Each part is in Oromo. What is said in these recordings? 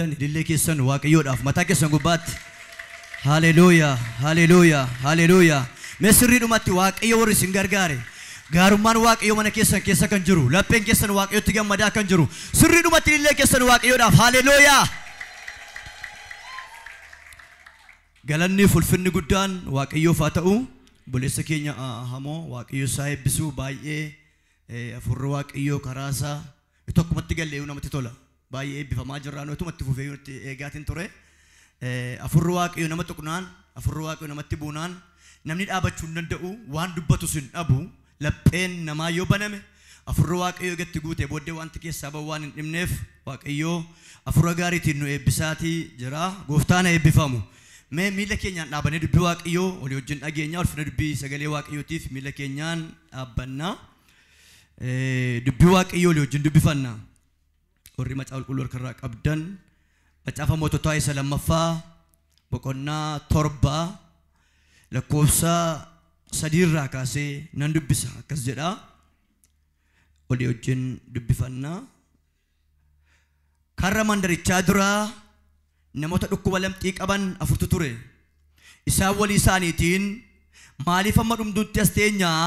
Gammaddan ilillee keessan Waaqayyoodhaaf mataa keessan gubbaatti. Haleluuyaa, haleluuyaa, haleluuyaa. Mee sirriidhumatti Waaqayyo warri isin gargaare, gaarummaan Waaqayyo mana keessan keessa kan jiru, lapheen keessan Waaqayyotti gammadaa kan jiru, sirriidhumatti ilillee keessan Waaqayyoodhaaf. Haleluuyaa. Galanni fulfinni guddaan Waaqayyoof haa ta'u. Obboleessa keenya hamoo Waaqayyo isaa eebbisuu baay'ee hafuurri Waaqayyoo karaa isaa tokkumatti gallee namatti tola. Baay'ee eebbifamaa jirraa nutumatti fufee nutti eegaatiin ture. Hafuurri Waaqayyoo nama tuqnaan, hafuurri Waaqayyoo namatti buunaan namni dhaabachuu hin danda'u, waan dubbatus hin dhabu. Lapheen namaa yoo baname hafuurri Waaqayyoo gatti guute booddee wanti keessaa bahu waan hin dhibneef Waaqayyoo hafuura gaariitiin nu eebbisaatii jira. Gooftaan eebbifamu. Mee miila keenyaan dhaabannee dubbii Waaqayyoo olii wajjin dhageenya. Ulfina dubbii sagalee Waaqayyootiif miila keenyaan dhaabbannaa. Dubbii Waaqayyoo olii wajjin dubbifanna. Warri macaafa qulqulluu harkarraa qabdan macaafa moototaa isa lammaffaa boqonnaa 7 lakkoofsa 3 irraa kaasee nan dubbisa. Akkas jedha. Olii wajjin dubbifanna. Karra mandarichaa duraa namoota dhukkuba lamxii qaban 4 ture. Isaan walii isaaniitiin maaliif amma dhumduutti as teenyaa?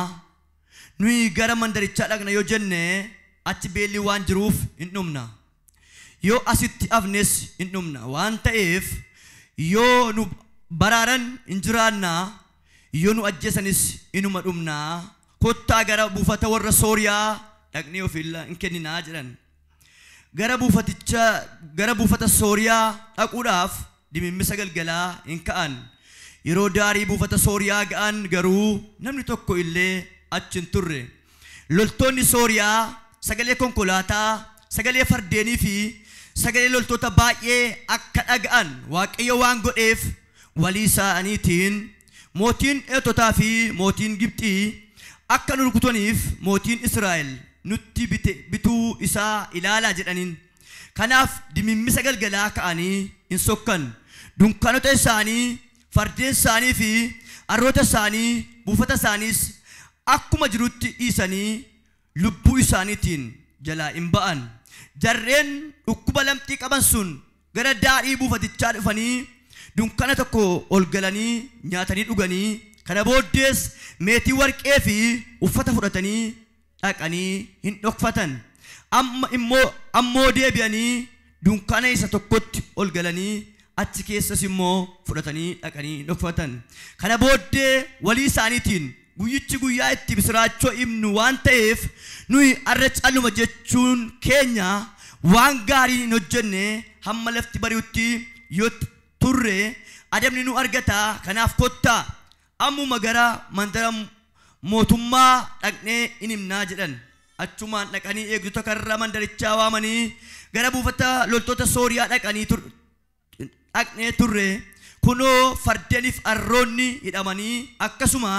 Nuyi gara mandarichaa dhaqna yoo jenne achi beelli waan jiruuf hin dhumna. Yoo asitti hafnes hin dhumna. Waan ta'eef yoo nu baraaran hin jiraanna, yoo nu ajjeesanis inuma dhumna. Kottaa gara buufata warra Sooriyaa dhaqnee of hin kenninaa jedhan. Gara buufata Sooriyaa dhaquudhaaf dimimmisa galgalaa hin ka'an. Yeroo daarii buufata Sooriyaa ga'an garuu namni tokko illee achi hin turre. Loltoonni Sooriyaa sagalee konkolaataa, sagalee fardeenii fi sagalee loltoota baay'ee akka dhaga'an Waaqayyo waan godheef walii isaaniitiin mootiin Eetotaa fi mootiin Gibxii akka nu rukutaniif mootiin Israa'el nutti bituu isaa ilaalaa jedhaniin. Kanaaf dimimmisa galgalaa ka'anii hin sokkan. Dunkaanota isaanii, fardeen isaanii fi harroota isaanii, buufata isaaniis akkuma jirutti dhiisanii lubbuu isaaniitiin jalaa hin ba'an. Jarreen dhukkuba lamxii qaban sun gara daarii buufatichaa dhufanii dunkaana tokko ol galanii nyaatanii dhuganii, kana booddees meetii warqee fi uffata fudhatanii dhaqanii hin dhokfatan. Amma immoo ammoo deebi'anii dunkaana isa tokkotti ol galanii achi keessas immoo fudhatanii dhaqanii hin dhokfatan. Kana booddee walii isaaniitiin guyyichi guyyaa itti misiraachoo himnu waan ta'eef nuyi har'a calluma jechuun keenya waan gaarii hin hojjenne hamma lafti bari'utti yoo turre adabni nu argata. Kanaaf kottaa ammuma gara mandara mootummaa dhaqnee hin himnaa jedhan. Achumaan dhaqanii eegdota karra mandarichaa waamanii gara buufata loltoota Sooriyaa dhaqnee turre. Kunoo fardeeniif harroonni hidhamanii akkasuma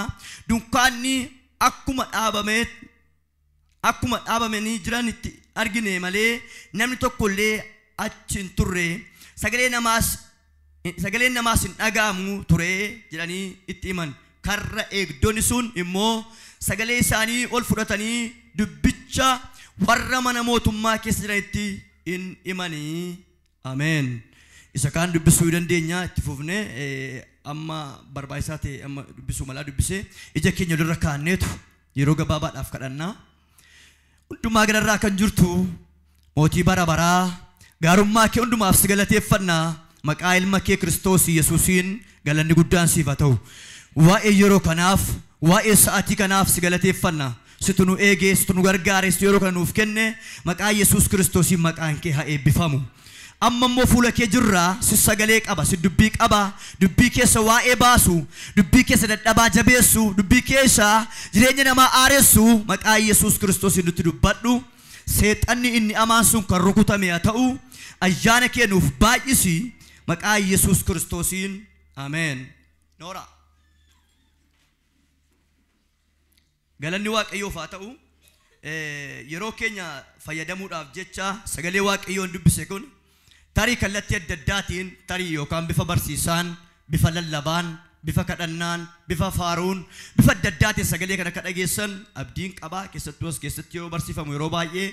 dunkaanni akkuma dhaabamanii jiranitti argine malee namni tokko illee achi hin turre. Sagaleen namaas hin dhaga'amu ture jedhanii itti himan. Karra eegdonni sun immoo sagalee isaanii ol fudhatanii dubbicha warra mana mootummaa keessa jiranitti hin himanii. Ameen. Isa kaan dubbisuu dandeenya itti fufne amma barbaachisaa ta'e amma dubbisuu malaa dubbisee ija keenya walirra kaanneetu yeroo gabaabaadhaaf kadhannaa. Hundumaa gararraa kan jirtu mootii bara baraa gaarummaa kee hundumaaf si galateeffannaa. Maqaa ilma kee Kiristoos Yesuusiin galanni guddaan siif haa ta'u. Waa'ee yeroo kanaaf, waa'ee sa'aatii kanaaf si galateeffanna. Situ nu eegee, situ nu gargaare, situ yeroo kana nuuf kenne maqaa Yesuus Kiristoosiin maqaan kee haa eebbifamu. Amma immoo fuula kee jirraa, si sagalee qaba, si dubbii qaba, dubbii keessa waa'ee baasu, dubbii keessa dadhabaa jabeessu, dubbii keessa jireenya namaa aaressu maqaa Yesuus Kiristoosiin nutti dubbadhu. Seexanni inni amaan sun kan rukutame haa ta'u, ayyaana kee nuuf baay'isi maqaa Yesuus Kiristoosiin. Ameen. Noora. Galanni Waaqayyoof haa ta'u. Yeroo keenya fayyadamuudhaaf jecha sagalee Waaqayyoon dubbise kun tarii kallattii adda addaatiin, tarii yookaan bifa barsiisaan, bifa lallabaan, bifa kadhannaan, bifa faaruun, bifa adda addaatiin sagalee kana akka dhageessan abdiin qaba. Keessattuu as keessatti yeroo barsiifamu yeroo baay'ee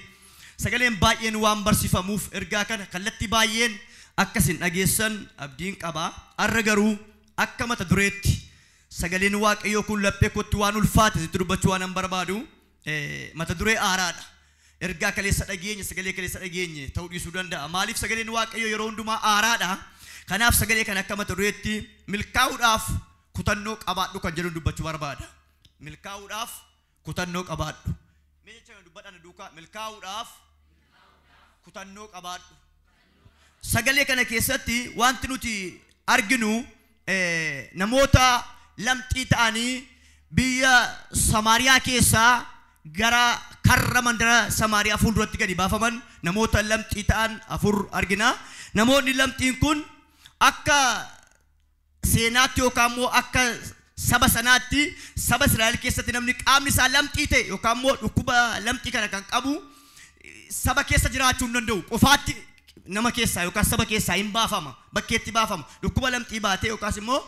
sagaleen baay'een waan barsiifamuuf ergaa kana kallattii baay'een Akkasin dhageessan abdiin qaba. Arra garuu akka mata dureetti sagaleen Waaqayyoo kun laphee kootti waan ulfaate sitti dubbachuu waan hin barbaadu mata duree haaraadha. Ergaa kaleessa dhageenye sagalee kaleessa dhageenye ta'uu dhiisuu danda'a. Maaliif sagaleen Waaqayyoo yeroo hundumaa haaraadha. Kanaaf sagalee kana akka mata dureetti milkaa'uudhaaf kutannoo qabaadhu kan jedhu dubbachuu barbaada. Milkaa'uudhaaf kutannoo qabaadhu. Mee jecha kana dubbadhaan duukaa milkaa'uudhaaf kutannoo qabaadhu. Sagalee kana keessatti wanti nuti arginu namoota lamxii ta'anii biyya Samaariyaa keessaa gara karra mandara Samaariyaa fuulduratti gadi baafaman namoota lamxii ta'an afur argina. Namoonni lamxiin kun akka seenaatti yookaan immoo akka saba sanaatti saba Israa'el keessatti namni qaamni isaa lamxii ta'e yookaan immoo dhukkuba lamxii kana kan qabu saba keessa jiraachuu hin danda'u. Qofaatti nama keessaa yookaan saba keessaa hin baafama, bakkeetti baafama. Dhukkuba lamxii baatee yookaas immoo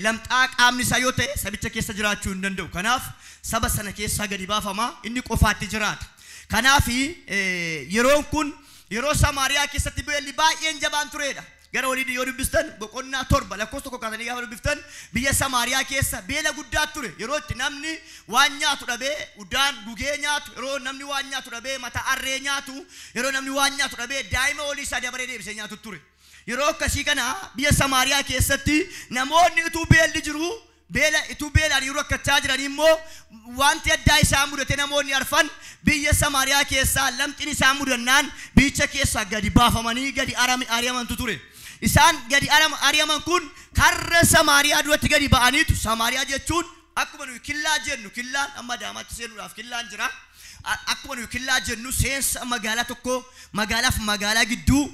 lamxaa qaamni isaa yoo ta'e sabicha keessa jiraachuu hin danda'u. Kanaaf saba sana keessaa gadi baafama, inni qofaatti jiraata. Kanaaf yeroon kun yeroo Samaariyaa keessatti beelli baay'een jabaan turedha. Gara olii yoo dubbistan boqonnaa 7 lakkoofsa 1 kaasanii gaafa dubbiftan biyya Samaariyaa keessa beela guddaa ture. Yeroo itti namni waan nyaatu dhabee udaan gugee nyaatu, yeroo namni waan nyaatu dhabee mataa harree nyaatu, yeroo namni waan nyaatu dhabee daa'ima olii isaa dabaree deebisee nyaatu ture. Yeroo akkasii kana biyya Samaariyaa keessatti namoonni utuu beelli jiru beela utuu beelaan yeroo rakkachaa jiran immoo wanti addaa isaan mudate namoonni arfan biyya Samaariyaa keessaa lamxiin isaan mudannaan biyyicha keessaa gadi baafamanii gadi ari'amantu ture. Isaan gadi ari'aman kun karra Samaariyaa duratti gadi ba'aniitu. Samaariyaa jechuun akkuma nuyi killaa jennu, killaan amma Adaamaatti seenuudhaaf killaan jira. Akkuma nuyi killaa jennu seensa magaalaa tokko magaalaaf magaalaa gidduu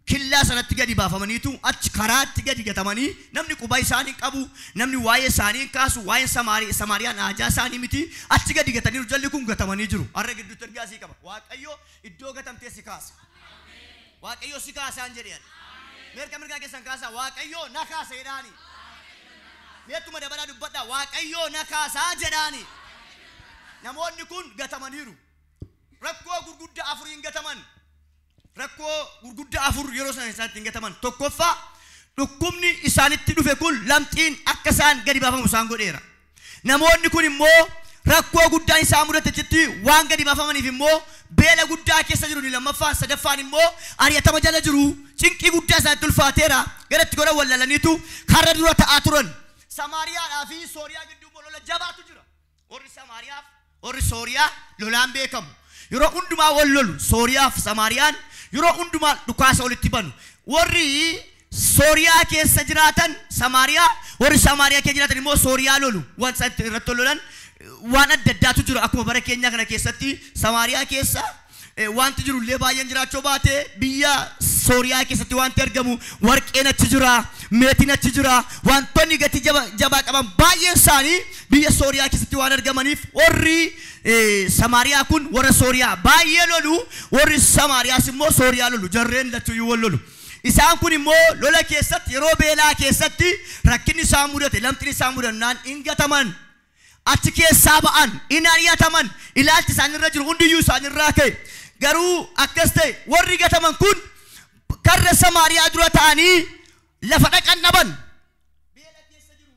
killaa sanatti gadi baafamaniitu achi karaatti gadi gatamanii namni quba isaanii qabu, namni waa'ee isaanii kaasu, waa'een Samaariyaan haajaa isaanii miti, achi gadi gataniiru. Jalli kun gatamanii jiru. Har'a gidduutti ergaa sii qaba. Waaqayyo iddoo gatamtee si kaasa. Waaqayyo si kaasaan jedheen. Mirga mirgaa keessan kaasaa. Waaqayyo na kaasa jedhaani. Meettuma dabalaa dubbadhaa. Waaqayyo na kaasaa jedhaani. Namoonni kun gatamaniiru. Rakkoo gurguddaa afuriin gataman. Rakkoo gurguddaa afur yeroo sana isaanitti hin gataman. Tokkoffaa dhukkubni isaanitti dhufe kun lamxiin akka isaan gadi baafamu isaan godheera. Namoonni kun immoo rakkoo guddaan isaan mudate jetti waan gadi baafamaniif immoo beela guddaa keessa jiru. Lammaffaan sadaffaan immoo ari'atama jala jiru. Cinqii guddaa isaanitti ulfaateera. Garatti godhan wallalaniitu karra dura ta'aa turan. Samaariyaadhaa fi Sooriyaa gidduu immoo lola jabaatu jira. Warri Samaariyaaf warri Sooriyaa lolaan beekamu. Yeroo hundumaa wal lolu. Sooriyaaf Samaariyaan yeroo hundumaa dhukaasa walitti banu. Warri Sooriyaa keessa jiraatan Samaariyaa, warri Samaariyaa keessa jiraatan immoo Sooriyaa lolu. Waan isaan irratti lolan waan adda addaatu jira. Akkuma bara keenyaa kana keessatti Samaariyaa keessa wanti jiru illee baay'een jiraachuu baate biyya Sooriyaa keessatti wanti argamu warqeen achi jira, meetiin achi jira, wantoonni gatii jabaa qaban baay'een isaanii biyya Sooriyaa keessatti waan argamaniif warri Samaariyaa kun warra Sooriyaa baay'ee lolu, warri Samaariyaas immoo Sooriyaa lolu. Jarreen lachuuyyuu wal lolu. Isaan kun immoo lola keessatti yeroo beelaa keessatti rakkinni isaan mudate, lamxiin isaan mudannaan hin gataman. Achi keessaa ba'an, hin ari'ataman, ilaalchi isaanirra jiru hundiyyuu isaanirraa ka'e. Garuu akkas ta'e warri gataman kun karra Samaariyaa dura ta'anii lafa dhaqan dhaban. Beela keessa jiru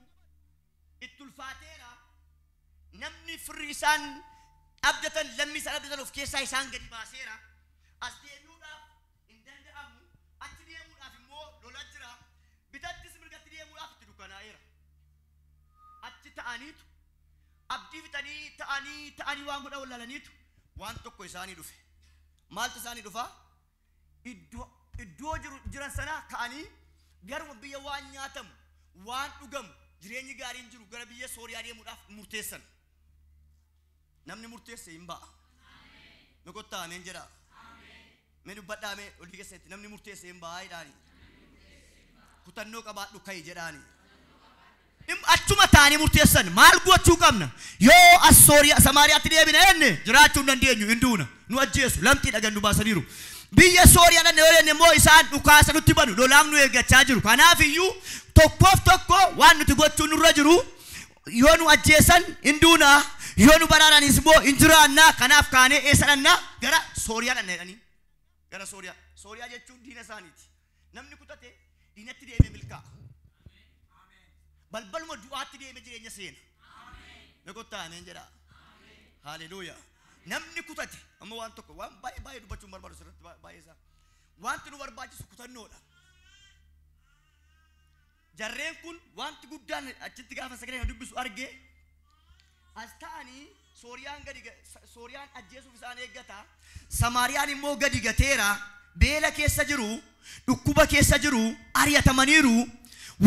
itti ulfaateera. Namni firri isaan abdatan, lammii isaan abdatan of keessaa isaan gadi baaseera. As deebi'uudhaaf hin danda'amu. Achi deemuudhaaf immoo lola jira. Bitattis mirgatti deemuudhaaf itti dukkanaa'eera. Achi ta'aniitu abdii fixanii ta'anii waan godhan wallaalaniitu waan tokko isaanii dhufe. Maaltu isaanii dhufa? Iddoo jiran sana ka'anii garuma biyya waan nyaatamu, waan dhugamu, jireenyi gaariin jiru gara biyya Sooriyaa deemuudhaaf murteessan. Namni murteesse hin ba'a. Nu kottaa ameen jedha. Mee dubbadhaa mee olii keessatti namni murteesse hin ba'a jedhaani. Kutannoo qabaadhu ka'i jedhaani. Achuma ta'anii murteessan. Maal gochuu qabna? Yoo as Sooriyaa Samaariyaatti deebine jenne jiraachuu hin dandeenyu, hin duuna. Nu ajjeesu, lamxii dhagan nu baasaniiru. Biyya Sooriyaa dhanne yoo jenne immoo isaan dhukaasa nutti banu, lolaaf nu eeggachaa jiru. Kanaaf iyyuu tokkoof tokko waan nuti gochuu nurra jiru yoo nu ajjeesan hin duuna, yoo nu baraaranis immoo hin jiraanna. Kanaaf kaanee eessa dhanna? Gara Sooriyaa dhanna jedhanii. Gara Sooriyaa. Sooriyaa jechuun diina isaaniiti. Namni kutate Diinatti deemee milkaa'a. Balbaluma du'aatti deemee jireenya seena. Mee kottaa ameen jedhaa. Haleluuyaa. Namni kutate amma waan tokko waan baay'ee baay'ee dubbachuun barbaadu sirriitti baay'ee isaa. Wanti nu barbaachisu kutannoodha. Jarreen kun wanti guddaan achitti gaafa sagalee kana dubbisu argee as ta'anii Sooriyaan gadi Sooriyaan ajjeesuuf isaan eeggata. Samaariyaan immoo gadi gateera. Beela keessa jiru, dhukkuba keessa jiru, ari'atamaniiru.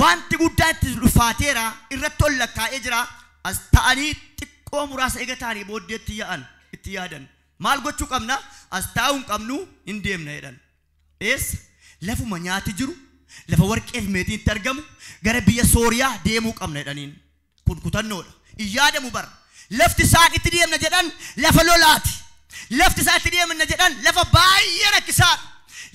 Wanti guddaan itti dhufaateera, irratti ol lakkaa'ee jira. As ta'anii xiqqoo muraasa eega ta'anii booddeetti yaa'an, itti yaadan. Maal gochuu qabna? As taa'uu hin qabnu, hin deemna jedhan. Eessa? Lafuma nyaati jiru, lafa warqee fi meetiin itti argamu, gara biyya Sooriyaa deemuu qabna jedhaniin. Kun kutannoodha. Hin yaadamu bara. Lafti isaan itti deemna jedhan lafa lolaati. Lafti isaan itti deemna jedhan lafa baay'ee rakkisaadha.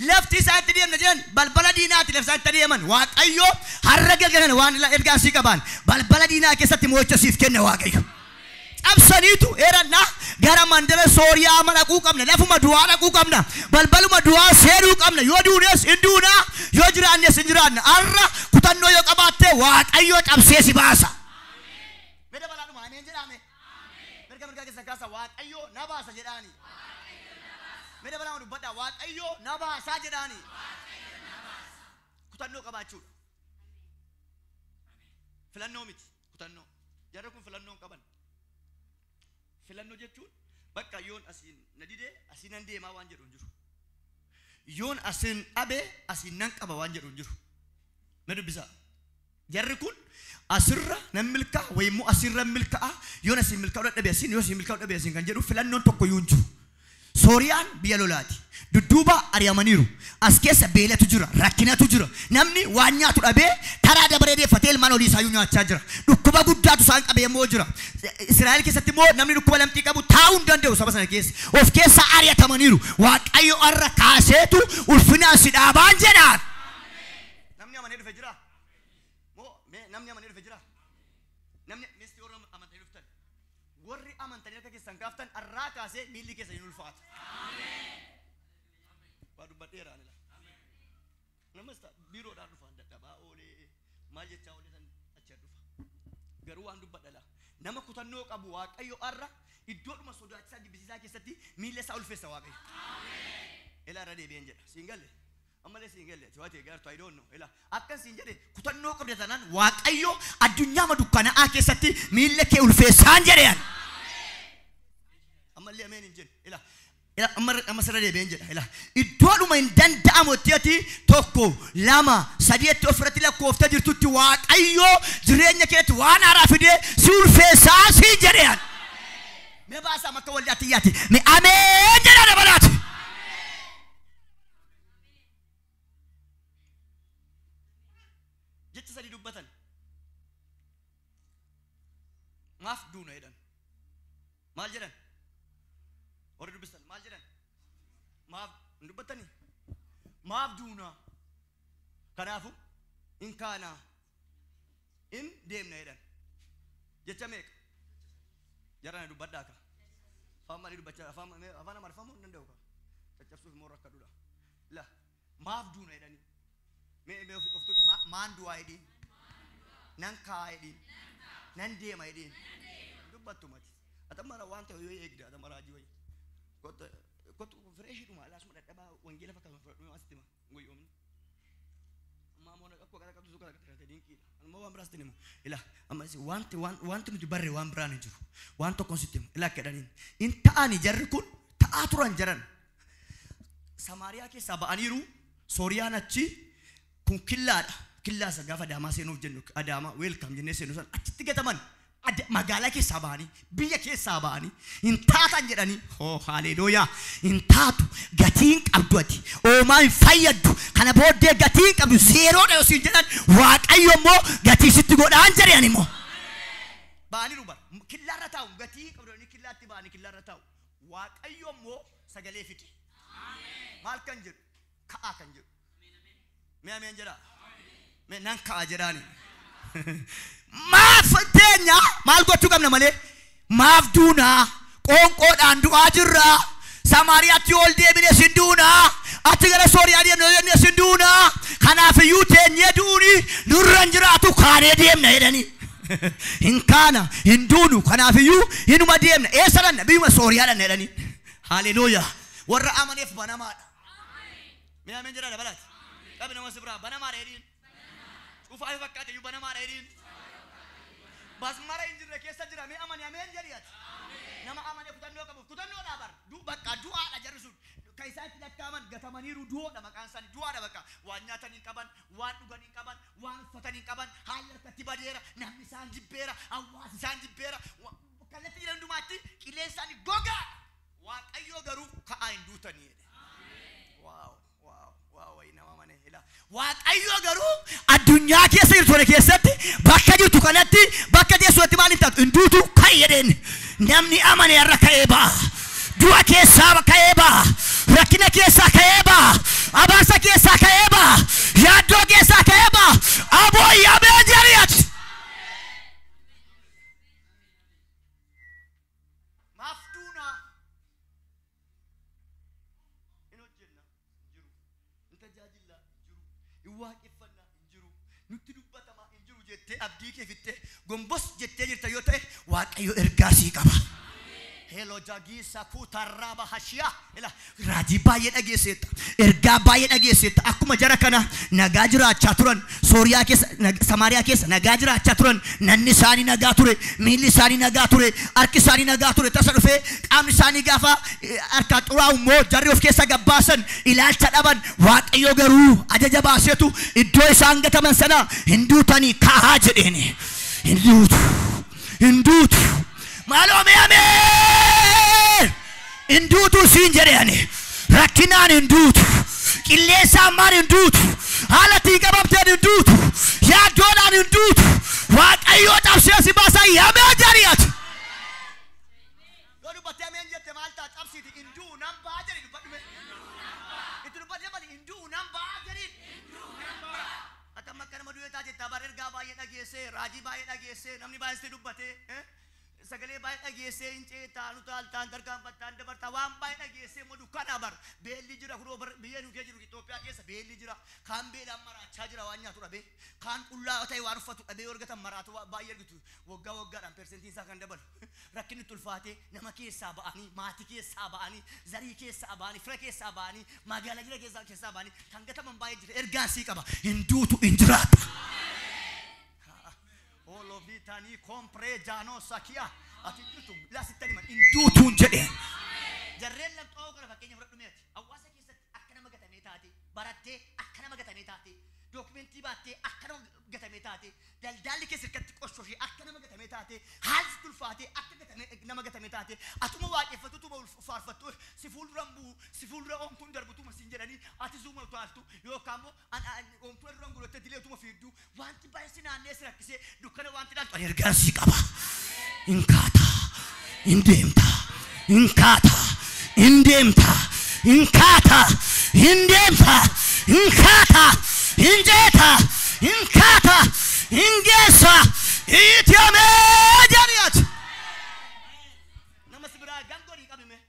Lafti isaan itti deemna jedhan balbala diinaati lafa isaan itti deeman. Waaqayyo har'a galgala waan ergaa sii qaban balbala diinaa keessatti mo'icha siif kenna Waaqayyo. Cabsaniitu eeranna gara mandara Sooriyaa dhaquu qabna. Lafuma du'aa dhaquu qabna. Balbaluma du'aa seenuu qabna. Yoo duunes hin duunaa, yoo jiraannes hin jiraanna. Har'a kutannoo yoo qabaatte Waaqayyo cabsee si baasa. Mee dabalaadhuma ameen jedhaame. Mirga mirgaa keessan kaasa Waaqayyo na baasa jedhaani. Mee dabalaadhuma dubbadhaa Waaqayyo na baasaa jedhaani. Kutannoo qabaachuudha. Filannoo miti kutannoo. Jarri kun filannoo hin qaban. Filannoo jechuun bakka yoon asiin na didee asiin nan deemaa waan jedhu hin jiru. Yoon asiin dhabe asiin nan qaba waan jedhu hin jiru. Na dubbisaa. Jarri kun asirra nan milkaa'a wayi immoo asirra milkaa'a yoon asiin milkaa'uu dadhabe asiin yoo asiin milkaa'uu dadhabe asiin kan jedhu filannoon tokko iyyuu hin jiru. Sooriyaan biyya lolaati. Dudduuba ari'amaniiru. As keessa beelatu jira, rakkinatu jira. Namni waan nyaatu dhabee karaa dabaree deeffatee ilmaan olii isaayyuu nyaachaa jira. Dhukkuba guddaatu isaan qabee immoo jira. Israa'el keessatti immoo namni dhukkuba lamxii qabu taa'uu hin danda'u saba sana keessa. Of keessa ari'atamaniiru. Waaqayyo har'a kaaseetu ulfinaan si dhaabaan jedhaan. Namni amanee dhufe jira? Moo namni amanee dhufe jira? Namni misti warra amantanii dhuftan. Warri amantanii harka keessan kaaftan har'aa kaasee miilli keessa hin ulfaatu. Waa dubbadheera ani la. Namas biiroodhaan dhufan dadhabaa oolee maal jechaa oolee san achi dhufa. Garuu waan dubbadha la. Nama kutannoo qabu Waaqayyo har'a iddoodhuma sodaachisaa jibbisiisaa keessatti miilla isaa ulfeessa Waaqayyo. Ilaa irra deebi'een jedha. Siin galle. Ammallee siin galle. Ati waatee gaartu I don't know. Ilaa akkan siin jedhe kutannoo qabda taanaan Waaqayyo addunyaa dukkanaa'aa keessatti miilla kee ulfeessaan jedheen. Ammallee ameen hin jennu. Ilaa Ila amma sirra deebi'een jedha. Ila iddoodhuma hin danda'amutti ati 1 2 3 ofirratti lakkooftee jirtutti Waaqayyo jireenya keetti waan haaraa fidee si ulfeessaa si jedheen. Mee baasaa makka waldaatti yaati. Mee ameen jedhaa dabalaati. Jecha sadii dubbatan. Maaf duuna jedhan. Maal jedhan? Warri dubbistan maal jedhan? Maaf hin dubbattanii? Maaf duuna? Kanaafuu hin kaanaa hin deemna jedhan. Jecha meeqa? Jarana dubbadhaa ka. Afaan maalii dubbachaa? Afaan Amaariffaa hin danda'u ka. Caccabsuuf immoo rakkadhuudha. La maaf duuna jedhanii. Mee of tuqi maan du'aa jedhiin. Nan kaa'a jedhiin. Nan deema jedhiin. Dubbattu mati. Atamara waan ta'e yoo eegda atamara ajii wayi. Kottu fireeshidhuma alaasuma dadhabaa wangeela fakkaatu fudhadhu asitti hima guyyoomni. Amma ammoo akkuma kana qabdu suuqa kana dinqiidha. Amma waan biraas himu. Ila amma wanti nuti barre waan biraan hin jiru. Waan tokkoon sitti himu. Ila akka jedhaniin. In ta'ani jarri kun ta'aa turan jaran. Samaariyaa keessaa ba'aniiru. Sooriyaan achi kun killaadha. Killaa isa gaafa Adaamaa seenuuf jennu Adaamaa weelkaam jennee seenu sana achitti gataman. Magaalaa keessaa ba'anii biyya keessaa ba'anii hin taatan jedhanii hoo haleluuyaa hin taatu gatiin qabdu ati oomaa hin fayyaddu kana booddee gatiin qabdu zeeroodha yoo siin jedhan Waaqayyo immoo gatii sitti godhaan jedhan immoo. Ba'anii bara killaarra taa'u gatii qabdu jedhanii killaatti ba'anii killaarra taa'u Waaqayyo immoo sagalee fide. Maal kan jedhu ka'aa kan jedhu. Mee ameen jedhaa. Mee nan ka'a jedhaani. Maaf teenya maal gochuu qabna malee maaf duunaa qoonqoodhaan du'aa jirraa Samaariyaatti ol deebine sin duunaa achi gara Sooriyaa deemne sin duunaa kanaaf iyyuu teenyee du'uu nurra hin jiraatu kaanee deemna jedhanii. Hin kaana hin duunu kanaafiyyuu hinuma deemna eessa dhanna biyyuma Sooriyaa dhanna jedhanii. Haleluuyaa. Warra amaneef banamaadha. Mee ameen jedhaa dabalaati. Qabi nama si biraa banamaadha jedhiin. Cufaa yoo fakkaate iyyuu banamaadha jedhiin. Basmara hin jirre keessa jira mee amani ameen jedhi ati. Nama amane kutannoo qabuuf kutannoodha bar. Bakka du'aadha jarri sun. Kan isaan itti lakkaa'aman gatamaniiru du'oodha maqaan isaanii du'aadha bakka. Waan nyaatan hin qaban, waan dhugan hin qaban, waan uffatan hin qaban, haalli harkatti badeera, namni isaan jibbeera, hawaasni isaan jibbeera. Kallattii jiran hundumaatti qilleensi isaanii gogaadha. Waaqayyoo garuu ka'aa hin duutanii jedhe. Waaw waaw waaw wayi nama amane ila. Waaqayyoo garuu addunyaa keessa jirtu kana keessatti bakka jirtu kanatti bakka teessuutti maal hin taatu hin duutu ka'i jedheen. Namni amane har'a ka'ee ba'a. Du'a keessaa ka'ee ba'a. Rakkina keessaa ka'ee ba'a. Abaarsa keessaa ka'ee ba'a. Yaaddoo keessaa ka'ee ba'a. Aboo yaabee jedhi ati. Maaf duunaa? Hin hojjenna hin jiru. Hin tajaajilla hin jiru. Hin waaqeffannaa hin jiru. Nutti dubbatamaa hin jiru jettee abdii kee fittee gombos jettee jirta yoo ta'e Waaqayyo ergaa sii qaba. Hello jagiisa kutarraba hashiyaa. Ila raajii baay'ee dhageesseetta. Ergaa baay'ee dhageesseetta. Akkuma jara kana nagaa jiraachaa turan. Sooriyaa keessa, Samaariyaa keessa nagaa jiraachaa turan. Nanni isaanii nagaa ture. Miilli isaanii nagaa ture. Harki isaanii nagaa ture. Tasa dhufee qaamni isaanii gaafa harkaa xuraa'u immoo jarri of keessa gabbaasan ilaalcha dhaban. Waaqayyo garuu ajaja baaseetu iddoo isaan gataman sana hin duutanii ka'aa jedheeni. Hin duutu. Hin duutu. Maaloo mee ameen! Hin duutu siin jedhe ani. Rakkinaan hin duutu. Qilleensaan maan hin duutu. Haala ittiin qabamteen hin duutu. Yaaddoodhaan hin duutu. Waaqayyoo cabsee si baasa yamee jedhi ati. Yoo dubbattee ameen jette maal ta'a cabsiiti hin du'u nan ba'a jedhi dubbadhu mee. Itti dubbattee malee hin du'u nan ba'a jedhi. Akkam akka nama du'ee ta'a jettaa bara ergaa baay'ee dhageessee raajii baay'ee dhageessee namni baay'ee sitti dubbatee. Sagalee baay'ee dhageessee hin ceetaa nu taaltaan tarkaanfattaan dabartaa waan baay'ee dhageessee immoo dukkana bar beelli jira kunoo bar biyya nu keessa jiru Itoophiyaa keessa beelli jira kaan beelaan maraachaa jira waan nyaatu dhabee kaan qullaa ta'e waan uffatu dhabee yoo argatan maraatu baay'ee argitu waggaa waggaadhaan persentiin isaa kan dabalu rakkinni itti ulfaatee nama keessaa ba'anii maatii keessaa ba'anii zarii keessaa ba'anii fira keessaa ba'anii magaalaa jira keessaa ba'anii kan gataman baay'ee jira ergaan sii qaba hin duutu hin jiraata. Olovitani compre jano sakia. Ati jirtu laasitti himan hin duutuun jedhe. Jarreen lamxaa'oo kana fakkeenya fudhadhu meeti. Hawaasa keessatti akka nama gatamee taate, barattee akka nama gatamee taate, dookumentii baattee akka nama gatamee taate, daldaalli keessa hirkatti qoshoshee akka nama gatamee taate, haalli sitti ulfaatee akka nama gatamee taate, atuma waaqeffattu tuma faarfattu si fuuldura bu'u, si fuuldura oomtuun darbu tuma siin jedhanii ati zuuma utaaltu yookaan immoo oomtuu duraan godhattee dilee tuma fiigdu wanti baay'ee si naannee si rakkisee dukkana wanti ilaaltu ani ergaan sii qaba. Hin kaata, hin deemta, hin kaata, hin deemta, hin kaata, hin deemta, hin kaata, hin jeeta, hin kaata, hin geessa, itti amee jedhi ati. Nama si biraa gangorii qabime.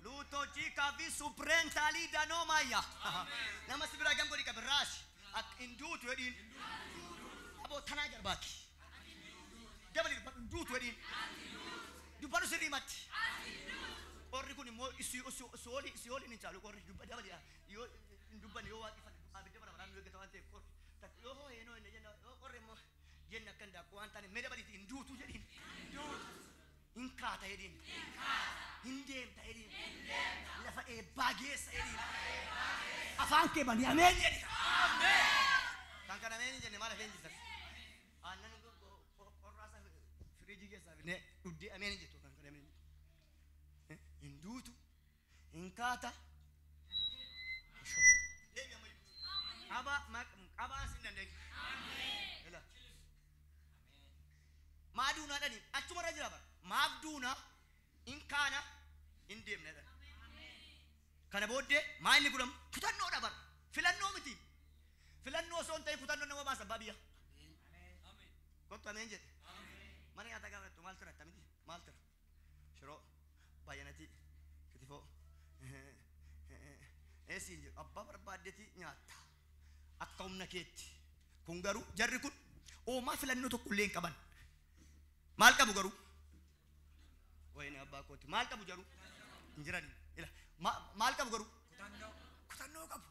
Luutoo chiikaa fi suprentaalii danoo maayya. Nama si biraa gangorii qabi raasi. Akka hin duutu jedhiin. Aboo tanaa jarbaaki. Dabali dubbadhu hin duutu jedhiin. Dubbadhu sirrii matti. Qorri kun immoo si'ooliin hin caalu qorri dabali yoo hin dubbanne yoo waaqeffanne abidda bara baraan nu eeggata waan ta'eef qorri. Yoo hoo heenoo inni jenna yoo qorri immoo jenna akka hin daakku waan taane mee dabaliiti hin duutu jedhiin. Hin kaata jedhiin. Hin deemta jedhiin. Lafa eebbaa geessa jedhiin. Afaan kee bani ameen jedhi. Kan kana ameen hin jenne maal afeen jirtan? Aannan qorraasa firiijii keessaa fidnee dhuddee ameen hin jettu kan kana ameen hin jettu. Hin duutu, hin kaata. Qabaan sin dandeenye. Maa duunaa dhani achumarra jira bara. Maaf duunaa hin kaana hin deemna dhani. Kana booddee maa inni godhamu kutannoodha bara. Filannoo miti. Filannoo osoo hin ta'in kutannoo nama baasa abbaa biyya. Kottu ameen jedhe. Mana nyaataa gaafa jettu maal tura miti maal tura? Shiroo, baay'anatii, kitifoo, eessiin jedhu abbaa barbaaddeeti nyaatta. Akka Humna keetti. Kun garuu jarri kun oomaa filannoo tokko illee hin qaban. Maal qabu garuu? Wayini abbaa kooti. Maal qabu jaruu? Hin jirani. Ila maal qabu garuu? Kutannoo qabu.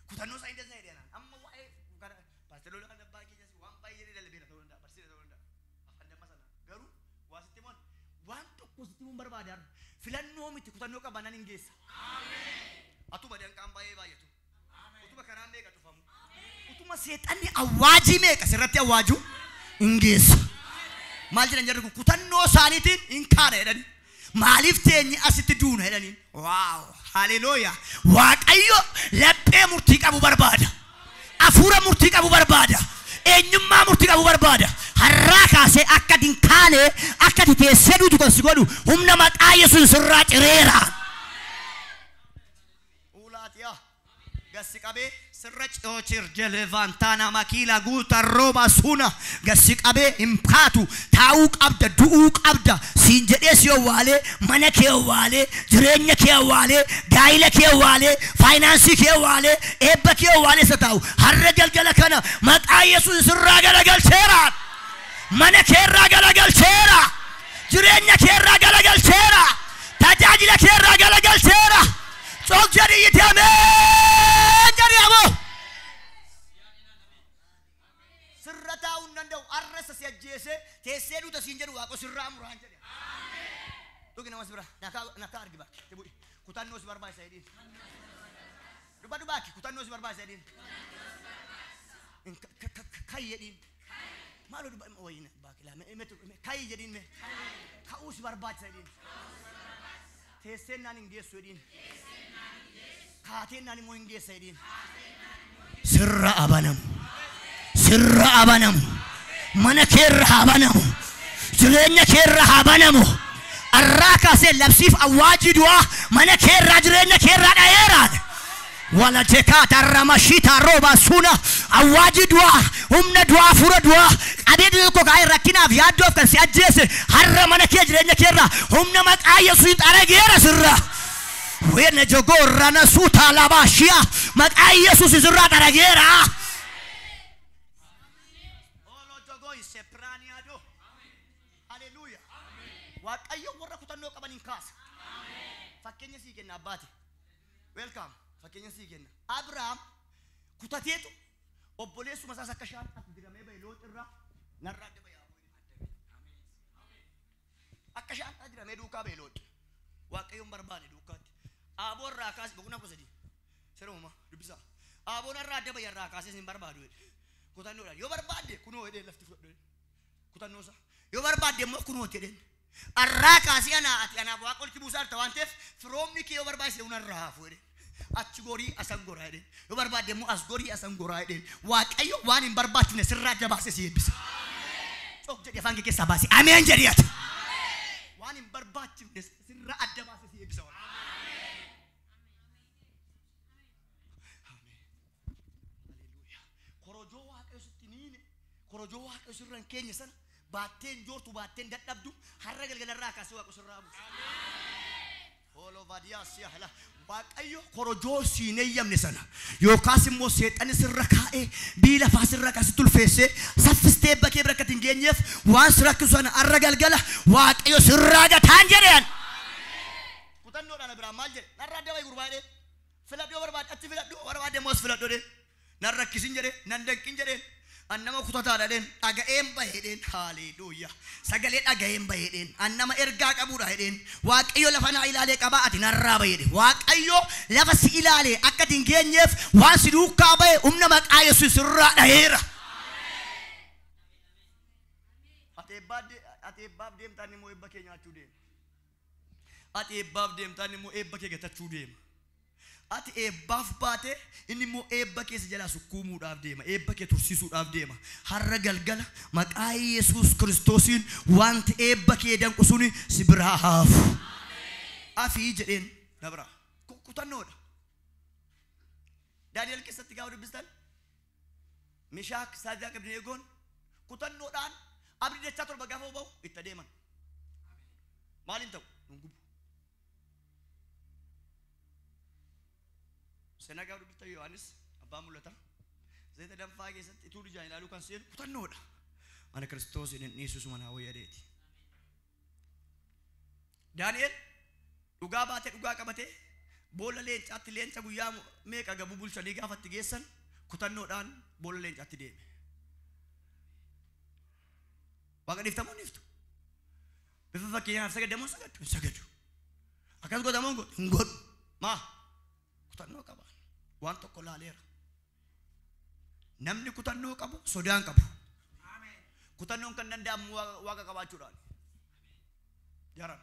Kutannoo isaa hin danda'e jedhan. Amma waa'ee gara paasteroota kan abbaa keenyas waan baay'ee jedhee lallabeera ta'uu danda'a. Barsiisa ta'uu danda'a. Afaan damma sana. Garuu waa sitti himuun waan tokko sitti himuun barbaade har'a. Filannoo miti kutannoo qabaannaan hin geessa. Atuma danqaan baay'ee baay'atu. Utuma karaan meeqa cufamu. Utuma seexanni awwaajii meeqa sirratti awwaaju hin geessa. Maal jedhan jarri kun kutannoo isaaniitiin hin kaana jedhani. Maaliif teenye asitti duuna jedhaniin. Waaw! Haleluuyaa! Waaqayyo laphee murtii qabu barbaada. Afuura murtii qabu barbaada. Eenyummaa murtii qabu barbaada. Har'aa kaasee akka ati hin kaane akka ati teessee duutu kan si godhu humna maqaa Yesuus sirraa cireera. Ulaatiyaa gassi qabee sirra coocir jelevantaana makiila guuta rooba suna gassi qabee hin kaatu taa'uu qabda du'uu qabda siin jedhee si owwaalee mana kee owwaalee jireenya kee owwaalee gaa'ila kee owwaalee faayinaansii kee owwaalee eebba kee owwaalee isa taa'u har'a galgala kana maqaa Yesuus sirraa garagalcheera. Mana keerraa garagalcheera. Jireenya keerraa garagalcheera. Tajaajila keerraa garagalcheera. Cook jedhi itti ameen jedhi amoo. Sirra taa'uu hin danda'u. Arra isa si ajjeese teessee duuta siin jedhu waaqo sirraa muraan jedhe. Dhugi namas bira nakaa argi baaki. Itti bu'i. Kutannoo si barbaachisa jedhiin. Dubbadhu baaki kutannoo si barbaachisa jedhiin. Kayi jedhiin. Maaloo dubba wayina baaki laa kayi jedhiin mee. Ka'uu si barbaachisa jedhiin. Teesseen naan hin geessu jedhiin. Kaateen naan immoo hin geessa jedhiin. Sirra abanamu. Sirra abanamu. Mana keerra haa banamu. Jireenya keerra haa banamu. Arraa kaasee labsiif awwaajii du'aa mana keerraa jireenya keerraa dha'eeraan. Wala jekaata ramashita rooba suna awwaajii du'aa humna du'aa fura du'aa qabee tokko kaa'ee rakkinaaf yaaddoof kan si ajjeese har'a mana kee jireenya keerraa humna maqaa Yesuusiin xarageera sirra. Wena jogorra na suuta labaashiyaa maqaa Yesuus sirraa xarageera. Olo jogoi sepraniado. Haleluuyaa. Waaqayyo warra kutannoo qaban hin kaasa. Fakkeenya sii kenna abbaate. Welcome. Fakkeenya sii kenna. Abrahaam kutateetu obboleessuma isaas akka shaanxaatti diramee bahe Loox irraa narraa adda bahe. Akka shaanxaa diramee duukaa bahe Loox. Waaqayyoon barbaade duukaatti. Aboo irraa kaase boqonnaa 13. Seeruma dubbisaa. Aboon irraa adda bahe irraa kaasee sin barbaadu jedhe. Kutannoodhaan yoo barbaadde kunoo jedhee lafti fudhadhu jedhe. Kutannoo isaa. Yoo barbaadde immoo kunoo jedheen. Arraa kaasee anaa ati anaaf waaqa walitti buusaa jirta waan ta'eef firoomni kee yoo barbaachise hunarraa hafu jedhe. Achi gorii asan goraa jedheen. Yoo barbaadde immoo as gorii asan goraa jedheen. Waaqayyo waan hin barbaachifne sirraa adda baasee si eebbisa. Cok jedhi afaan kee keessaa baasi. Ameen jedhi ati. Waan hin barbaachifne sirraa adda baasee si eebbisa. Ameen. Haleluuyaa. Korojoo waaqayyo sitti niine korojoo waaqayyo sirra hin keenye sana baatteen joortu baatteen dadhabdu har'a galgalarraa kaasee waaqa sirraa buusa. Waaqayyo korojoo siin eeyyamne sana yookaas immoo seexanni sirra kaa'ee biila faa sirra kaasee tulfeessee saffistee bakkee bira akka hin geenyeef waan si rakkisu sana har'a galgala waaqayyo sirraa gataan jedheen. Kutannoodhaan biraa maal jedhe narraa adda bahi gurbaa jedhee filadhu yoo barbaadde achi filadhu barbaadde immoo as filadhu jedhee nan rakkisin jedhee nan danqin jedheen. An nama kutataadha jedheen dhaga'een bahe jedheen haleluuyaa sagalee dhaga'een bahe jedheen an nama ergaa qabuudha jedheen waaqayyo lafa naa ilaalee qabaa ati narraa bahe jedhe waaqayyo lafa si ilaalee akka ati hin geenyeef waan si duukaa bahe humna maqaa Yesuus sirraa dhaheera. Ati eebbaaf deemtaan immoo eebba kee nyaachuu deema. Ati eebbaaf deemtaan immoo eebba kee gatachuu deema. Ati eebbaaf baate inni immoo eebba kee si jalaa sukkuumuudhaaf deema. Eebba kee tursiisuudhaaf deema. Har'a galgala maqaa Yesuus Kiristoosiin wanti eebba kee danqu suni si biraa haafu. Afii jedheen na biraa. Kutannoodha. Daani'el keessatti gaafa dubbistan Mishaak, Saadilaaq, Abedneegoon kutannoodhaan abdii dachaa 7 gaafa ba'u itti adeeman. Maaliin ta'u? Nun gubu. Seenaa gaafa dubbistan Yohaannis abbaa mul'ata. Zayita danfaa keessatti ituu ijaan ilaaluu kan seenu kutannoodha. Ana Kiristoos hin dhiisu manaa wayyadeeti. Daani'el dhugaa baatee dhugaa qabatee boolla leencaatti leenca guyyaa meeqa gabu bulchanii gaafatti geessan kutannoodhaan boolla leencaatti deeme. Waaqa dhiiftamoo hin dhiiftu? Bifa fakkeenyaaf sagadamoo sagadu? Hin sagadu. Akkas godhamoo hin godhu? Hin godhu. Maa? Kutannoo qaba. Waan tokko laaleera. Namni kutannoo qabu sodaa hin qabu. Kutannoon kan danda'amu waaqa qabaachuudhaan. Jaran.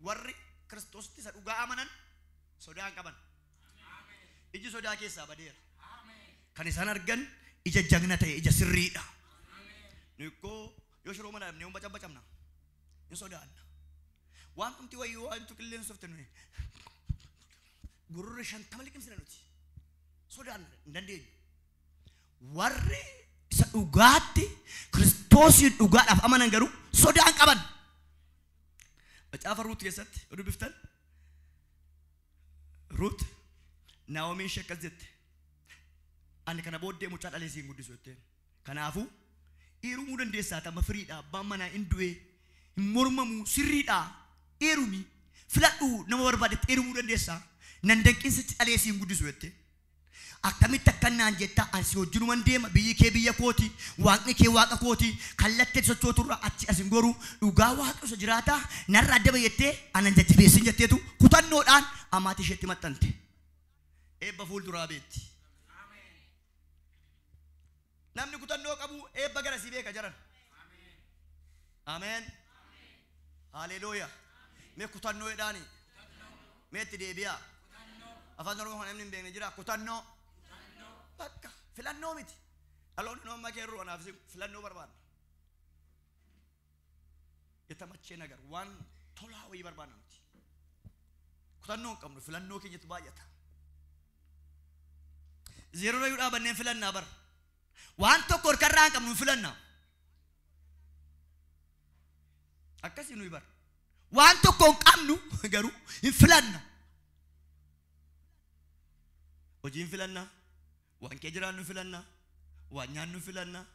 Warri Kiristoositti isa dhugaa amanan sodaa hin qaban. Iji sodaa keessaa badeera. Kan isaan argan ija jagna ta'e ija sirriidha. Nuyi ikkoo yoo shiroo mana dhabnee humba cabbacabna. Hin sodaanna. Waan dhumti wayyuu waan qilleensofte nuyi. Gurra 50 liqimsina nuti. Sodaanna hin dandeenyu. Warri isa dhugaatti Kiristoosiin dhugaadhaaf amanan garuu sodaa hin qaban. Macaafa Ruut keessatti yoo dubbiftan Ruut Naa'omii ishee akkas jette. Ani kana booddee mucaa dhalee siin guddisu jetteen. Kanaafuu heerumuu dandeessaa amma firiidha abbaan manaa hin du'e hin mormamu sirriidha heerumi filadhu nama barbaadetti heerumuu dandeessaa nan danqinsichi dhalee siin guddisu jette. Akkamitti akkanaan jetta ani si wajjinuman deema biyyi kee biyya kooti waaqni kee waaqa kooti kallattii sochooturra achi as hin goru dhugaa waaqa isa jiraataa narra adda bayyettee anan jajjabeessin jetteetu kutannoodhaan amaatii isheetti maxxante. Eebba fuulduraa beetti. Namni kutannoo qabu eebba gara si beeka jaran. Ameen. Haleluuyaa. Mee kutannoo jedhaani. Mee itti deebi'aa. Afaan Oromoo kan namni hin beekne jira kutannoo. Bakka filannoo miti. Dhaloonni nu amma keerroo anaaf filannoo barbaadna. የተመቸ ነገር waan tolaa wayii barbaadna nuti. Kutannoo hin qabnu filannoo keenyatu baay'ata. Zeeroo rayyuu dhaabanneen filannaa bara. Waan tokko harkarraa hin qabnu filannaa. Akkasii nuyi bara. Waan tokko hin qabnu garuu hin filanna. Hojiin filannaa, waan kee jiraannu filannaa, waan nyaannu filannaa,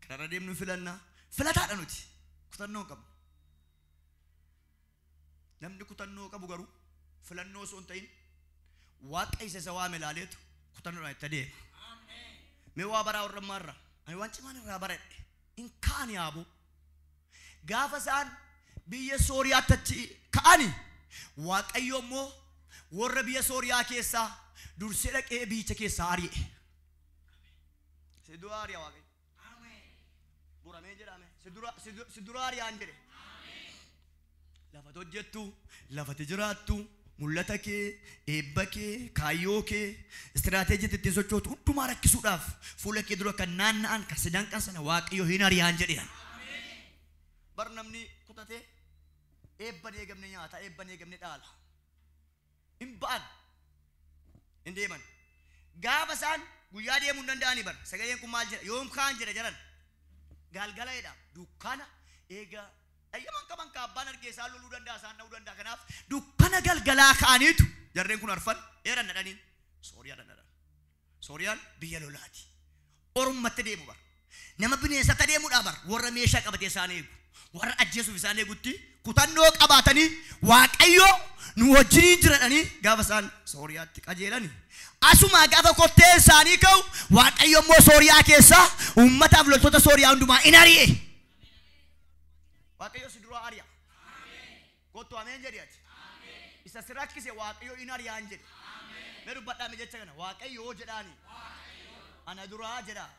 karaarra deemnu filannaa. Filataadha nuti. Kutannoo hin qabnu. Namni kutannoo qabu garuu filannoo osoo hin ta'in waaqa isa isa waame ilaaleetu kutannoodhaan itti adeema. Mee waa baraa warra ammaarraa ani waan cimaan irraa baradhe hin ka'ani yaaboo. Gaafa isaan biyya Sooriyaatti achi ka'ani Waaqayyo immoo warra biyya Sooriyaa keessaa dursee dhaqee biyyicha keessaa ari'e. Si dura ari'a Waaqayyo. Buramee jedhame si dura ari'aan jedhe. Lafati hojjettu, lafati jiraattu, mul'ata kee, eebba kee, kaayyoo kee, istiraateejii ittiin sochootu hundumaa rakkisuudhaaf fuula kee dura kan naanna'an kan si danqan sana Waaqayyo hin ari'aan jedheera. Bar namni kutatee eebba hin eegamne nyaata, eebba hin eegamne dhaala. Hin ba'an, hin deeman. Gaafa isaan guyyaa deemuu hin danda'anii bar. Sagaleen kun maal jedha? Yoom kaan jedha jaran. Galgala jedha. Dukkana eega ayyaman qaban ka abbaan argee isaan loluu danda'a isaan dha'uu danda'a. Kanaaf dukkana galgalaa ka'aniitu jarreen kun arfan dheeran dhadhanii Sooriyaa dhadhan. Sooriyaan biyya lolaati. Ormatti deemu bar. Nama bineensatti deemuudhaa bar. Warra meeshaa qabatee isaan eegu. Warra ajjeesuuf isaan eegutti kutannoo qabaatanii Waaqayyo nu wajjiniin jiradhanii gaafa isaan Sooriyaatti qajeelani. Asumaa gaafa kottee isaanii ka'u Waaqayyo immoo Sooriyaa keessaa uummataaf loltoota Sooriyaa hundumaa in ari'e. Waaqayyo si duraa ari'a. Kottu ameen jedhi ati. Isa si rakkise Waaqayyo in ari'aan jedhe. Mee dubbadhaa mee jecha kana Waaqayyo jedhaani. Ana duraa jedha.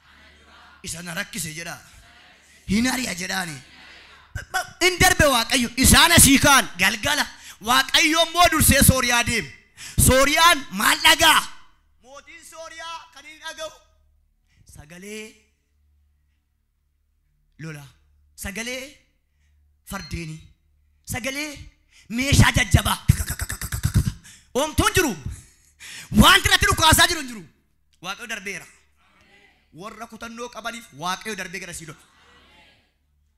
Isa na rakkise jedha. Hin ari'a jedhaani. In darbe Waaqayyo isaan asii ka'an galgala Waaqayyo immoo dursee Sooriyaa deeme. Sooriyaan maal dhagaa? Mootiin Sooriyaa kan inni dhaga'u sagalee lolaa, sagalee fardeenii, sagalee meeshaa jajjabaa. Oomtuun jiru. Wanti irratti dhukaasaa jiru hin jiru. Waaqayyo darbeera. Warra kutannoo qabaniif Waaqayyo darbee gara sii lola.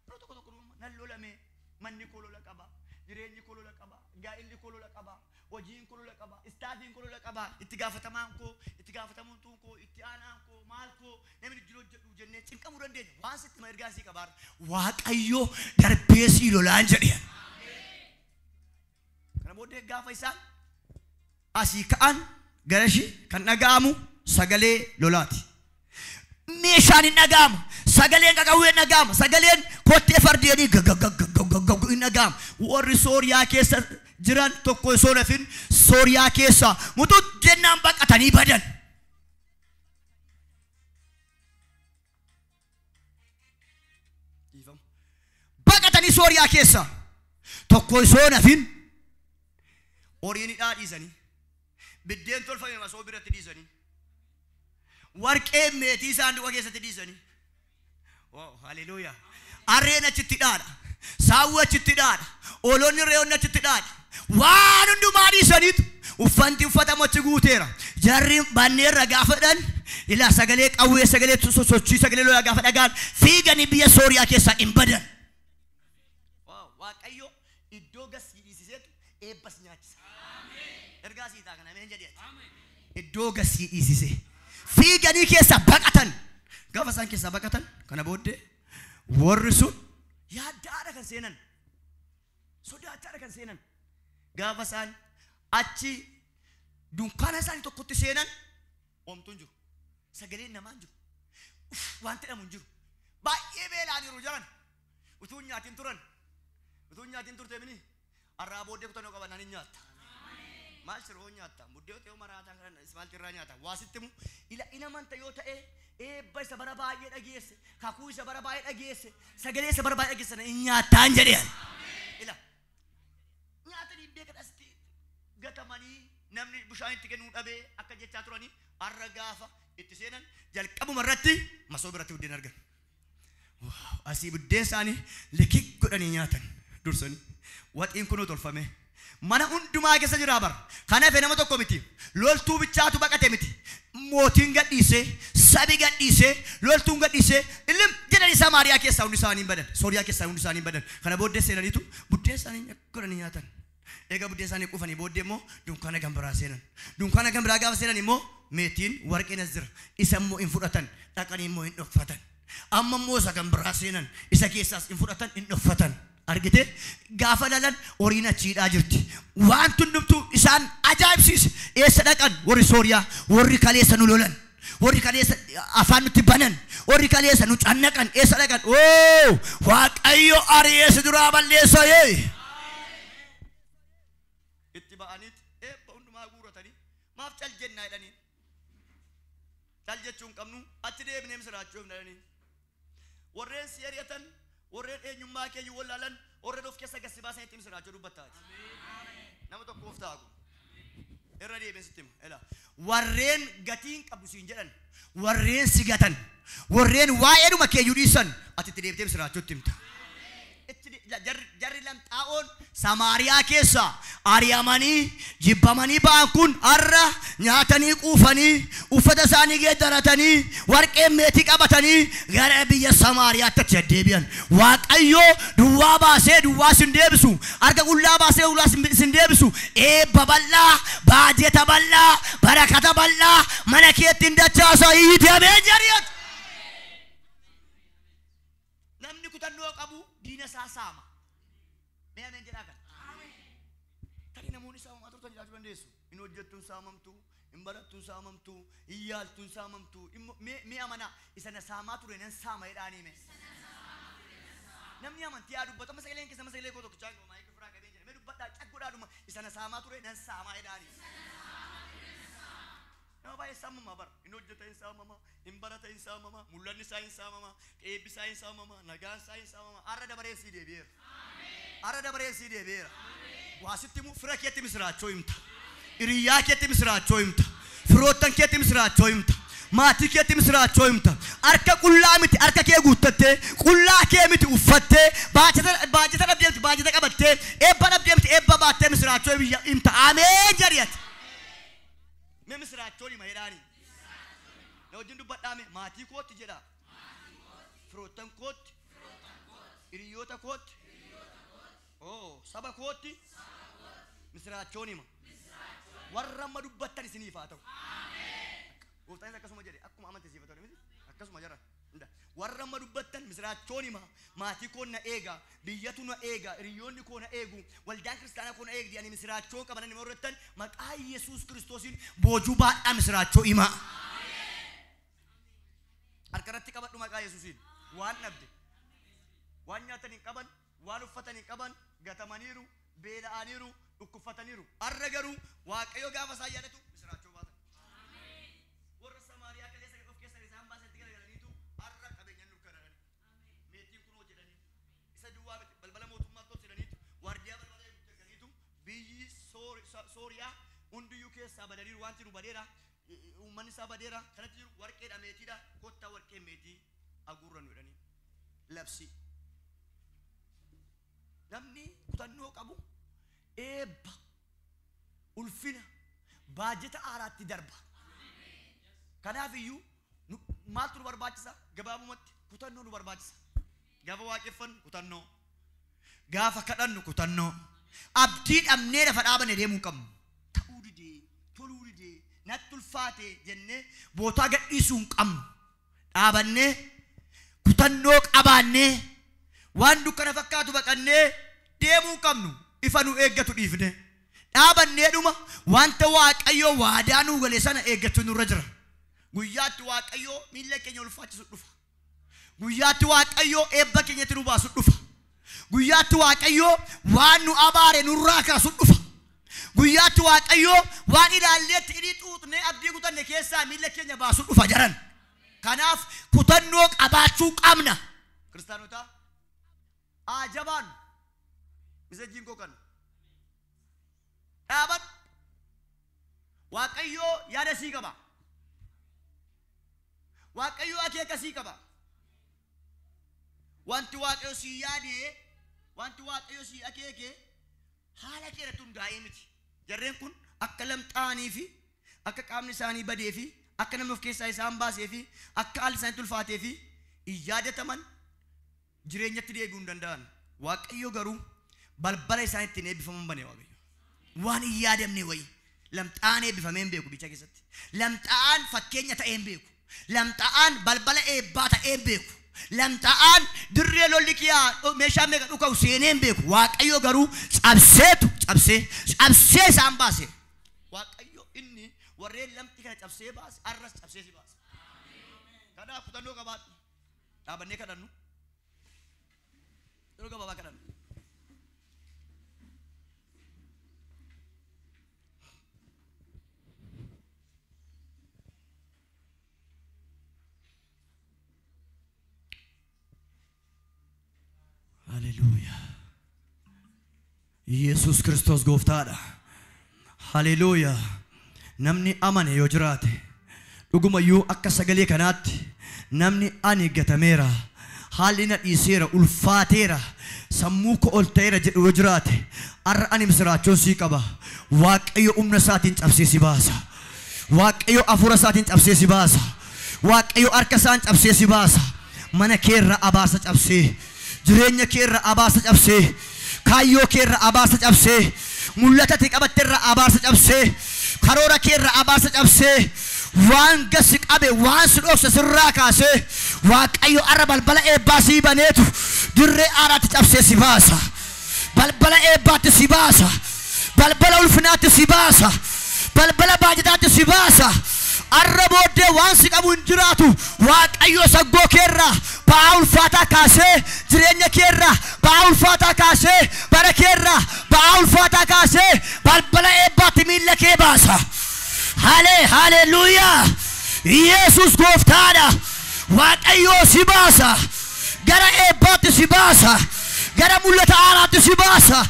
Yeroo tokko tokko nan lolame, manni koo lola qaba, jireenyi koo lola qaba, gaa'illi koo lola qaba, hojiin koo lola qaba, istaafiin koo lola qaba, itti gaafatamaan koo, itti gaafatamtuun koo, itti aanaan koo, beekne waan sitti ma ergaa sii qabaar Waaqayyo darbee sii lolaan jedhe. Kana booddee gaafa isaan asii ka'an gara ishii kan dhaga'amu sagalee lolaati. Meeshaan hin dhaga'amu, sagaleen qaqawwee hin dhaga'amu, sagaleen kottee fardeenii gaggaggaggaggaggu hin dhaga'amu. Warri Sooriyaa keessa jiran tokko osoo hin hafin Sooriyaa keessa mutuut jennaan baqatanii badan. Baqatanii Sooriyaa keessa tokko osoo hin hafin horiin hidhaa dhiisanii, biddeen tolfame masoo biratti dhiisanii, warqee meetii saanduqa keessatti dhiisanii. Wow, haleluuyaa. Harreen achitti dhaadha, saawwi achitti dhaadha, hoolonni re'oonni achitti dhaadha. Waan hundumaa dhiisaniitu uffanti uffatamu achi guuteera. Jarri banneerra gaafa dhan ilaa sagalee qawwee, sagalee sosochii, sagalee lolaa gaafa dhagaan fiiganii biyya Sooriyaa keessaa hin badan. Wow, Waaqayyo iddoo gasii dhiisiseetu eebbas nyaachisa. Ergaa sii ta'a kana ameen jedhi ati. Iddoo gasii dhiisise. Fiiganii keessaa baqatan. Gaafa isaan keessaa baqatan kana booddee warri sun yaaddaadha kan seenan. Sodaachaadha kan seenan. Gaafa isaan achi dunkaana isaanii tokkotti seenan homtuun jiru. Sagaleen namaa hin jiru. Waan jedhamu hin jiru. Baay'ee beela'aniiru jiran. Utuu hin nyaatin turan. Utuu hin nyaatin turte mini har'aa booddee kutannoo qaban hin nyaatta. Maal siroo nyaatta? Buddee ta'uu maraataa kana maaltu irraa nyaata? Waa sitti himu ila ina manta yoo ta'e eebba isa bara baay'ee dhageesse, kakuu isa bara baay'ee dhageesse, sagalee isa bara baay'ee dhageesse sana hin nyaattaan jedhee. Ila nyaatanii beekan asitti gatamanii namni bishaan itti kennuu dhabee akka jechaa turanii har'a gaafa itti seenan jalqabuma irratti masoo biratti buddeen argan. Asii buddeen isaanii likik godhanii nyaatan dursanii. Waxiin kunuu tolfame. Mana hundumaa keessa jira bara. Kan hafe nama tokko miti. Loltuu bichaatu baqate miti. Mootiin gadhiisee, sabi gadhiisee, loltuun gadhiisee, illim jedhanii Samaariyaa keessaa hundi isaanii hin badan. Sooriyaa keessaa hundi isaanii hin badan. Kana booddee seenaniitu buddeen isaanii godhanii nyaatan. Egaa buddeen isaanii quufanii booddee immoo dunkaana kan biraa seenan. Dunkaana kan biraa gaafa seenan immoo meetiin warqeen as jira. Isa immoo hin fudhatan. Dhaqanii immoo hin dhokfatan. Amma immoo isa kan biraa seenan. Isa keessaas hin fudhatan, hin dhokfatan. Argite gaafa lalan horiin achiidhaa jirti. Waan hundumtuu isaan ajaa'ibsiise. Eessa dhaqan warri Sooriyaa, warri kaleessa nu lolan, warri kaleessa afaan nutti banan, warri kaleessa nu cannaqan eessa dhaqan? Oo Waaqayyo ari'ee si duraa balleessa yee. Itti ba'aniit eebba hundumaa guuratanii maaf cal jennaa jedhanii. Cal jechuu hin qabnu achi deebinee misiraachuu jedhanii. Warreen si ari'atan, warreen eenyummaa keeyyuu wallaalan, warreen of keessa gasi baasan itti misiraachuu dubbattaati. Nama tokkoof ta'a kun. Irra deebiin sitti hima. Ela. Warreen gatii hin qabdu siin jedhan, warreen si gatan, warreen waa'eedhuma keeyyuu dhiisan ati itti deebitee misiraachuu itti himta. Jarri lamxaa'oon Samaariyaa keessa ari'amanii jibbamanii ba'an kun har'a nyaatanii quufanii uffata isaanii geeddaratanii warqee meetii qabatanii gara biyya Samaariyaatti achi deebi'an. Waaqayyo duwwaa baasee duwwaa sin deebisu, harka qullaa baasee qullaa sin deebisu. Eebba bal'aa, baajeta bal'aa, barakata bal'aa mana keetti hin dachaasa hiite ameen jedhi. Namni kutannoo qabu diina isaa saama. Mee ameen jedhaa kana. Tarii namoonni saamamaa turtan jiraachuu dandeessu. Hin hojjettuun saamamtu, hin barattuun saamamtu, hin yaaltuun saamamtu. Mee amanaa isa na saamaa ture nan saama jedhaanii mee. Namni amantii haa dubbatu. Amma sagaleen keessa sagalee koo tokkichaa jiru maayikii firaa qabeen jira. Mee dubbadhaa caggodhaadhuma isa na saamaa ture nan saamaa jedhaanii. Nama baay'ee saamama bara. Hin hojjeta hin saamama, hin barata hin saamama, mul'anni isaa hin saamama, eebbi isaa hin saamama, nagaan isaa hin saamama. Har'a dabareen sii deebi'eera. Har'a dabareen sii deebi'eera. Waa sitti himu fira keetti misiraachoo himta. Hiriyyaa keetti misiraachoo himta. Firoottan keetti misiraachoo himta. Maatii keetti misiraachoo himta. Harka qullaa miti harka kee guuttattee, qullaa kee miti uffattee, baajata dhabdee miti baajata qabattee, eebba dhabdee miti eebba baattee misiraachoo himta. Ameen jedhi ati. Mee misiraachoo hima jedhaanii. Na wajjin dubbadhaa mee maatii kootti jedhaa. Firoottan kootti. Hiriyoota kootti. Oo saba kootti. Misiraachoon hima. Warra amma dubbattan isiniif haa ta'u. Gooftaanis akkasuma jedhe akkuma amante siif haa ta'u miti akkasuma jara. Warra amma dubbattan misiraachoon hima. Maatii koo na eega, biyyatu na eega, hiriyoonni koo na eegu, waldaan kiristaanaa koo na eegdi. Ani misiraachoo qaba namni warrattan maqaa Yesuus Kiristoosiin boojuu baadhaa misiraachoo hima. Harka irratti qabadhu maqaa Yesuusiin. Waan dhabde, waan nyaatan hin qaban, waan uffatan hin qaban, gatamaniiru, beela'aniiru, dhukkubfataniiru. Har'a garuu Waaqayyo gaafa isaan yaadatu misiraachoo baatan. Warra Samaariyaa kaleessa of keessan isaan baasanitti garagalaniitu har'a qabeenyaan nu kararani. Meetiin kunoo jedhanii isa duwwaa miti balbala mootummaa tos jedhaniitu waardiyaa balbala eeggataniitu biyyi Sooriyaa hundiyyuu keessaa badaniiru wanti nu badeera uummanni isaa badeera kanatti jiru warqeedha meetiidha kottaa warqee meetii aguurrannu jedhanii labsi. Namni kutannoo qabu eebba ulfina baajeta haaraatti darba. Kanaaf iyyuu maaltu nu barbaachisa? Gabaabumatti kutannoo nu barbaachisa. Gaafa waaqeffannu kutannoo, gaafa kadhannu kutannoo. Abdii dhabnee lafa dhaabanne deemuu hin qabnu. Ta'uu didee, toluu didee, natti ulfaate jennee bootaa gadhiisuu hin qabnu. Dhaabannee kutannoo qabaannee waan dukkana fakkaatu baqannee deemuu hin qabnu. Ifa nu eeggatu dhiifne. Dhaabannee dhuma wanta Waaqayyo waadaa nuu gale sana eeggachuu nurra jira. Guyyaatti Waaqayyo miilla keenya ulfaachisu dhufa. Guyyaatti Waaqayyo eebba keenyatti nu baasu dhufa. Guyyaatti Waaqayyo waan nu abaare nurraa kaasu dhufa. Guyyaatti Waaqayyo waan ilaalleetti hidhii xuuxnee abdii kutanne keessaa miilla keenya baasu dhufa jaran. Kanaaf kutannoo qabaachuu qabna. Kiristaanota ajabaan misejjiin koo kana. Dhaaban Waaqayyo yaada sii qaba. Waaqayyo akeeka sii qaba. Wanti Waaqayyo sii yaade, wanti Waaqayyo sii akeeke haala kee irratti hundaa'ee miti. Jarreen kun akka lamxaanii fi akka qaamni isaanii badee fi akka namni of keessaa isaan baasee fi akka haalli isaanii ulfaatee fi hin yaadataman jireenyatti deebi'uu hin danda'an. Waaqayyo garuu balbala isaan ittiin eebbifaman bane Waaqayyo. Waan hin yaadamne wayii lamxaan eebbifamee hin beeku biyya keessatti. Lamxaan fakkeenya ta'ee hin beeku. Lamxaan balbala eebbaa ta'ee hin beeku. Lamxaan dirree lolli kiyyaa meeshaa meeqa dhuka'u seenee hin beeku. Waaqayyo garuu cabseetu cabsee isaan baase. Waaqayyo inni warreen lamxii kana cabsee baase arras cabsee si baase. Kanaaf kutannoo qabaadhu. Dhaabannee kadhannu. Yeroo gabaabaa kadhannu. Haleluuyaa. Yesuus Kiristoos gooftaadha. Haleluuyaa. Namni amane yoo jiraate dhugumayyuu akka sagalee kanaatti namni ani gatameera, haalli na dhiiseera, ulfaateera, sammuu koo ol ta'eera jedhu yoo jiraate har'a ani misiraachoon sii qaba. Waaqayyo humna isaatiin cabsee si baasa. Waaqayyo hafuura isaatiin cabsee si baasa. Waaqayyo harka isaan cabsee si baasa. Mana keerra abaarsa cabsee, jireenya keerra abaarsa cabsee, kaayyoo keerra abaarsa cabsee, mul'ata ati qabatterra abaarsa cabsee, karoora keerra abaarsa cabsee, waan gasi qabe waan si dhokse sirraa kaasee Waaqayyo har'a balbala eebbaa sii baneetu dirree haaraatti cabsee si baasa. Balbala eebbaatti si baasa. Balbala ulfinaatti si baasa. Balbala baajataatti si baasa. Har'a booddee waan si qabu hin jiraatu. Waaqayyo saggoo keerraa ba'aa ulfaataa kaasee, jireenya keerraa ba'aa ulfaataa kaasee, bara keerraa ba'aa ulfaataa kaasee balbala eebbaatti miilla kee baasa. Haleluuyaa. Yesuus gooftaadha. Waaqayyo si baasa. Gara eebbaatti si baasa. Gara mul'ata haaraatti si baasa.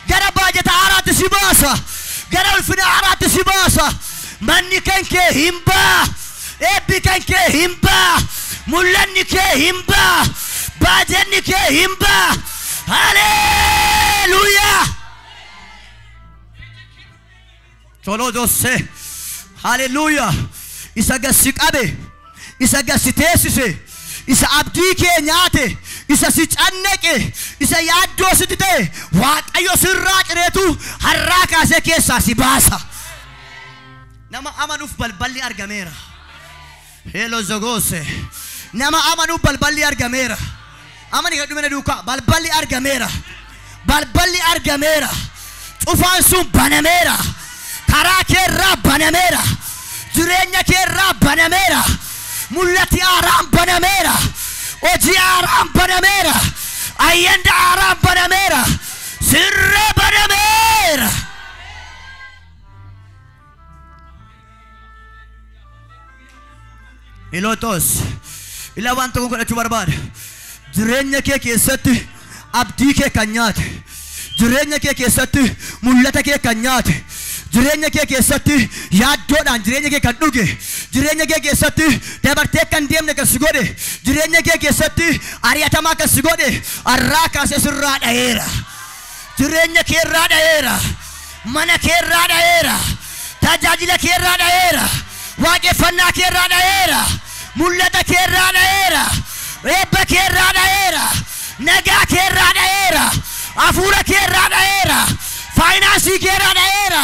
Gara baajata haaraatti si baasa. Gara ulfina haaraatti si baasa. Manni kan kee hin ba'a. Eebbi kan kee hin ba'a. Mul'anni kee hin ba'a. Baajanni kee hin ba'a. Haleluuyaa. Tolodose. Haleluuyaa. Isa gassi qabe, isa gassi teessise, isa abdii kee nyaate, isa si cannaqe, isa yaaddoo sitti ta'e Waaqayyo sirraa cireetu har'aa kaasee keessaa si baasa. Nama amanuuf balballi argameera. Heelo zogose. Nama amanuu balballi argameera. Amani kan dhumina duukaa balballi argameera. Balballi argameera. Cufaan sun banameera. Karaa keerraa banameera. Jireenya keerraa banameera. Mul'ati haaraan banameera. Hojii haaraan banameera. Ayyanda haaraan banameera. Sirree banameera. Ilootos ila waan tokko godhachuu barbaada. Jireenya kee keessatti abdii kee kan nyaate, jireenya kee keessatti mul'ata kee kan nyaate, jireenya kee keessatti yaaddoodhaan jireenya kee kan dhuge, jireenya kee keessatti dabartee kan deemne kan si godhe, jireenya kee keessatti ari'atamaa kan si godhe, har'aa kaasee sirraa dha'eera. Jireenya kee irraa dha'eera. Mana kee irraa dha'eera. Tajaajila kee irraa dha'eera. Waaqeffannaa kee irraa dha'eera. Mul'ata kee irraa dha'eera. Eebba kee irraa dha'eera. Nagaa kee irraa dha'eera. Hafuura kee irraa dha'eera. Faayinaansii kee irraa dha'eera.